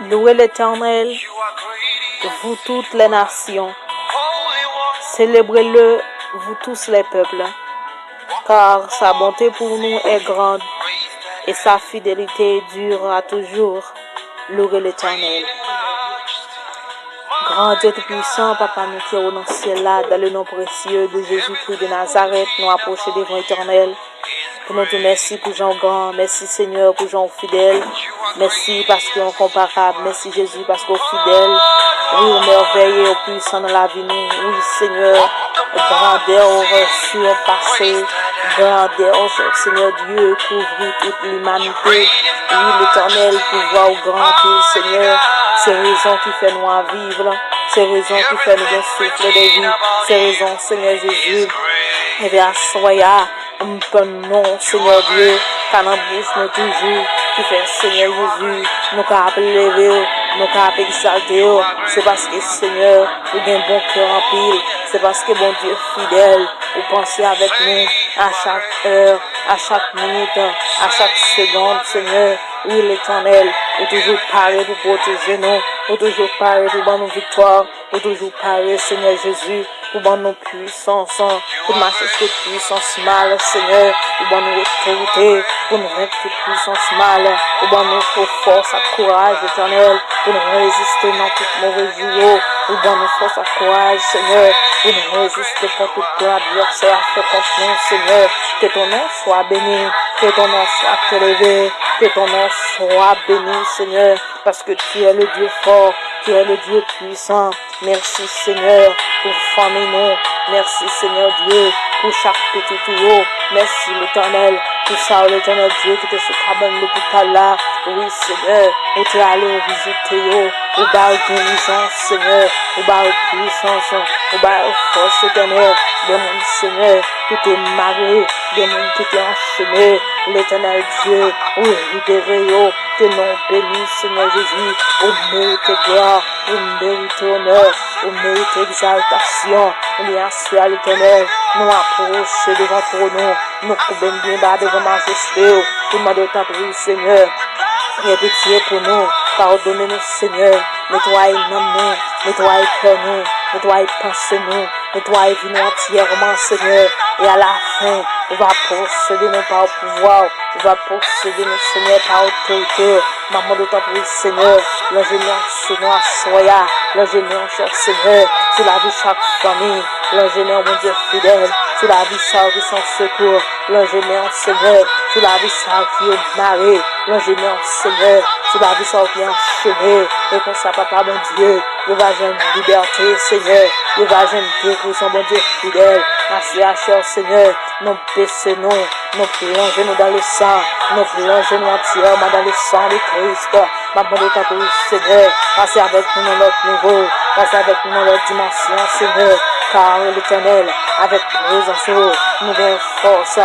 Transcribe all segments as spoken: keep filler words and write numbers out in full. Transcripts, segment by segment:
Louez l'Éternel, vous toutes les nations. Célébrez-le, vous tous les peuples. Car sa bonté pour nous est grande et sa fidélité dure à toujours. Louez l'Éternel. Gran Dye Toupisan, Papa nou ki o nan syèl la, dans le nom précieux de Jésus-Christ de Nazareth, nou apwoche devan Etènèl pou nou di w mèsi pou jan w gran, mèsi Senyè pou jan w fidèl, mèsi paske w enkonparab, mèsi Jezi paske w fidèl, wi, w mèvèye, w pwisan nan lavi nou, wi, Senyè, grandè w sipase, grandè w, Senyè Dye, kouvri tout limanite, wi, Letènèl, pouvwa w gran anpil, Senyè, se rezon ki fè nou ap viv la, se rezon ki fè nou gen souf de vi, se rezon, Senyè Jezi, ebyen, aswè a, m pann non, Senyè Dye, ka nan bouch nou toujou, ki fè, Senyè Jezi, nou ka ap leve w, nou ka ap egzalte w. Se paske, Senyè, ou gen bon kè anpil. Se paske, Bondye fidèl, ou panse avèk nou a chak è, a chak minit, a chak segonn, Senyè. Wi, Letènèl, ou toujou pare pou pwoteje nou, ou toujou pare pou ban nou viktwa. Ou toujou pare, Senyè Jezi, pou ban nou pwisans, pou n mache sou tout pwisans mal, Senyè. Ou ban nou otorite pou n venk tout pwisans mal. Ou ban nou fò-, fòs ak kouraj, Letènèl, pou n reziste nan tout move jou yo. Ou ban nou fòs ak kouraj, Senyè, pou n reziste kont tout plan advèsè a fè kont nou, Senyè. Que ton nom soit béni, que ton nom soit élevé, que ton nom soit béni, Senyè. Parce que tu es le Dieu fort, tu es le Dieu puissant. Mèsi, Senyè, pou fanmi nou. Mèsi, Senyè Dye, pou chak pitit ou yo. Mèsi, Letènèl, pou sa yo, Letènèl Dye, ki te sou kabann lopital la. Wi, Senyè, ou te ale vizite yo. Ou ba yo gerizon, Senyè. Ou ba yo pwisans. Ou ba yo fòs, Letènèl. De moun, Senyè, ki te mare, de moun ki te anchene. Letènèl Dye, ou libere yo. Ke non w beni, Senyè Jezi. Ou merite glwa, ou merite onè, ou merite egzaltasyon. Ebyen, aswè a, Letènèl, nou apwoche devan twòn ou, nou koube n byen ba devan majeste w, pou n mande w tanpri, Senyè, gen pitye pou nou, padone nou, Senyè, netwaye nanm nou, netwaye kè nou, netwaye panse nou, netwaye vi nou antyèman, Senyè, e alafen, ou va posede nou pa pouvwa w, ou va posede nou, Senyè, pa otorite w. M ap mande w tanpri, Senyè, lonje men w sou nou aswè a, lonje men w, chè Senyè, sou lavi chak fanmi, lonje men w, Bondye fidèl, sou lavi sa yo ki san sekou, lonje men w, Senyè, sou lavi sa yo ki mare, lonje men w, Senyè, sou lavi sa yo ki anchene, e konsa, Papa Bondye, yo va jwenn libète, Senyè. Yo va jwenn gerizon, Bondye fidèl. Aswè a, chè Senyè, nou bese nou, nou plonje nou dans le sang, nou plonje nou antyèman dans le sang de Christ. M ap mande w tanpri, Senyè, pase avèk nou nan lòt nivo, pase avèk nou nan lòt dimansyon, Senyè. Kar, Letènèl, avèk prezans ou, nou gen fòs,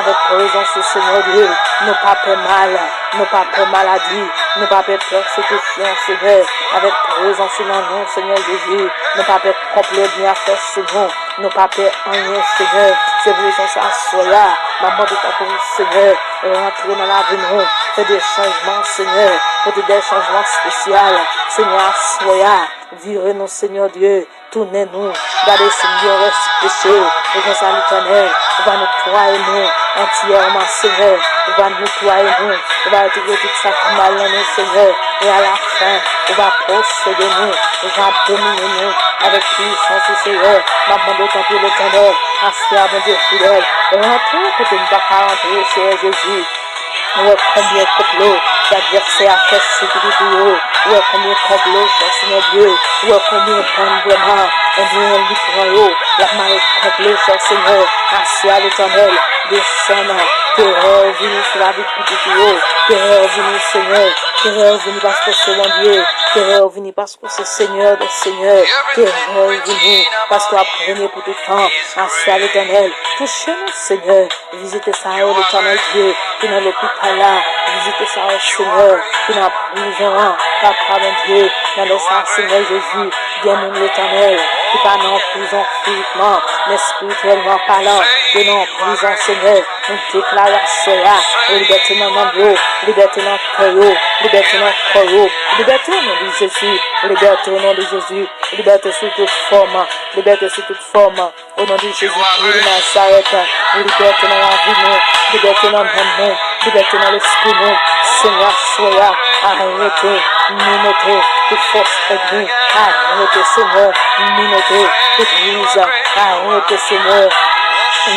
avèk prezans ou, Senyè Dye, nou pa pè mal. Nou pa pè maladi, nou pa pè pèsekisyon, Senyè, avèk prezans ou nan nou, Senyè Jezi. Nou pa pè konplo ènmi a fè sou nou, nou pa pè anyen, Senyè. Se pou rezon sa, aswè a, m ap mande w tanpri, Senyè, rantre nan lavi nou, fè de chanjman, Senyè, pote de chanjman espesyal, Senyè, aswè a, vire nou, Senyè Dye, tounen nou, gade si n gen rès peche, e konsa, Letènèl, ou va netwaye nou antyèman, Senyè, ou va netwaye nou, ou va retire tout sa ki mal nan nou, Senyè, e alafen, ou va posede nou, ou va domine nou avèk pwisans ou, Senyè. M ap mande w tanpri, Letènèl, aswè a, Bondye fidèl, rantre kote n pa ka rantre, Senyè Jezi. Ou wè konbyen konplo advèsè a fè sou pitit ou yo. Ou wè konbyen konplo, chè Senyè Dye. Ou wè konbyen bann vrèman, ebyen, li pran yo. L ap mare konplo, chè Senyè. Aswè a, Letènèl, desann. Terè vini sou lavi pitit ou yo. Terè vini, Senyè. Terè vini paske w se Bondye. Terè vini paske w se Senyè dè senyè. Terè vini paske w ap renye pou tout tan. Aswè a, Letènèl, touche nou, Senyè. Vizite sa yo, Letènèl Dye, ki nan lopital la. Vizite sa yo, Senyè, ki nan prizon an. Papa Bondye, Nan lè sa, Senyè Jezi, gen moun, Letènèl, ki pa nan prizon fizikman, men espirityèlman palan, yo nan prizon, Senyè. Nou deklare aswè a, libète nan nanm yo, libète nan kè yo, libète nan kò yo, libète o non de Jezi, libète o non de Jezi, libète sou tout fòm, libète sou tout fòm. O non de Jezi Kris de Nazarèt, libète nan lavi nou, libète nan nanm nou, libète nan lespri nou. Senyè, aswè a, arete, menote tout fòs ènmi, arete, Senyè, menote tout riz, arete, Senyè,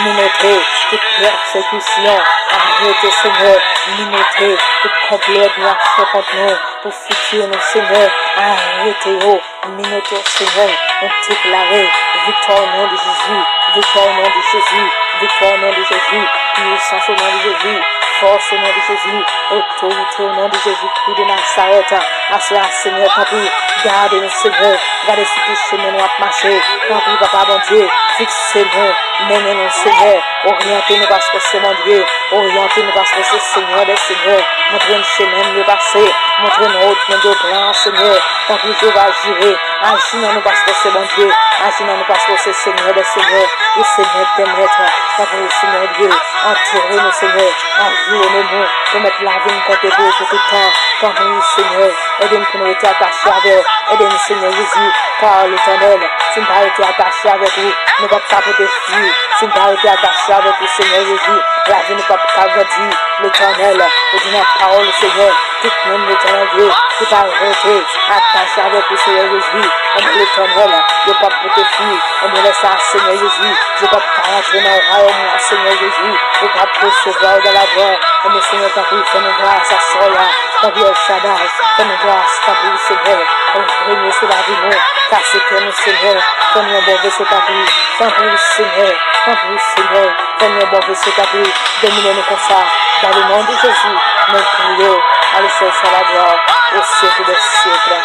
menote tout pèsekisyon, arete, Senyè, menote tout konplè ènmi ap fè kont nou pou fiti nou, Senyè, arete yo. Menote yo, Senyè, nou deklare viktwa o non de Jezi, viktwa o non de Jezi, viktwa o non de Jezi, pwisans o non de Jezi, fòs o non de Jezi, otorite o non de Jezi Kris de Nazarèt. Aswè a, Senyè, tanpri, gade nou, Senyè, gade sou tout chemen nou ap mache. Tanpri, Papa Bondye, fikse nou, mennen nou, Senyè, oryante nou, paske se Bondye, oryante nou, paske se Senyè dè Senyè. Montre n chemen pou pase, montre n wout pou pran, Senyè. Tanpri, Jewova Jire, aji nan nou, paske w se Bondye, aji nan nou, paske w se Senyè dè senyè, ou se Mèt dè mèt. Tanpri, Senyè Dye, antoure nou, Senyè, anviwone nou, pèmèt lavi n konte pou ou pou tout tan. Tanpri, Senyè, ede n pou n rete atache avè w. Ede n, Senyè Jezi, kar Letènèl, si n pa rete atache avèk ou, nou p ap ka pote fwi. Si n pa rete atache avèk ou, Senyè Jezi, lavi nou p ap ka grandi. Letènèl, ou di nan pawòl ou, Senyè, tout moun, Letènèl Dye, ki pa rete atache avèk ou, Senyè Jezi, enben, Letènèl, yo p ap pote fwi. Enben, lè sa a, Senyè Jezi, yo p ap ka rantre nan wayòm ou a, Senyè Jezi, ou p ap resevwa yo dans la gloire. Enben, Senyè, tanpri, fè nou gras aswè a. Tanpri, El Shaddai, fè nou gras, tanpri, Senyè, renye sou lavi nou, kase kè nou, Senyè, fè nou yon bon veso, tanpri, tanpri, Senyè, tanpri, Senyè, fè nou yon bon veso, tanpri, domine nou konsa, dans le nom de Jésus, nou priye, à lui seul soit la gloire, au siècle des siècles.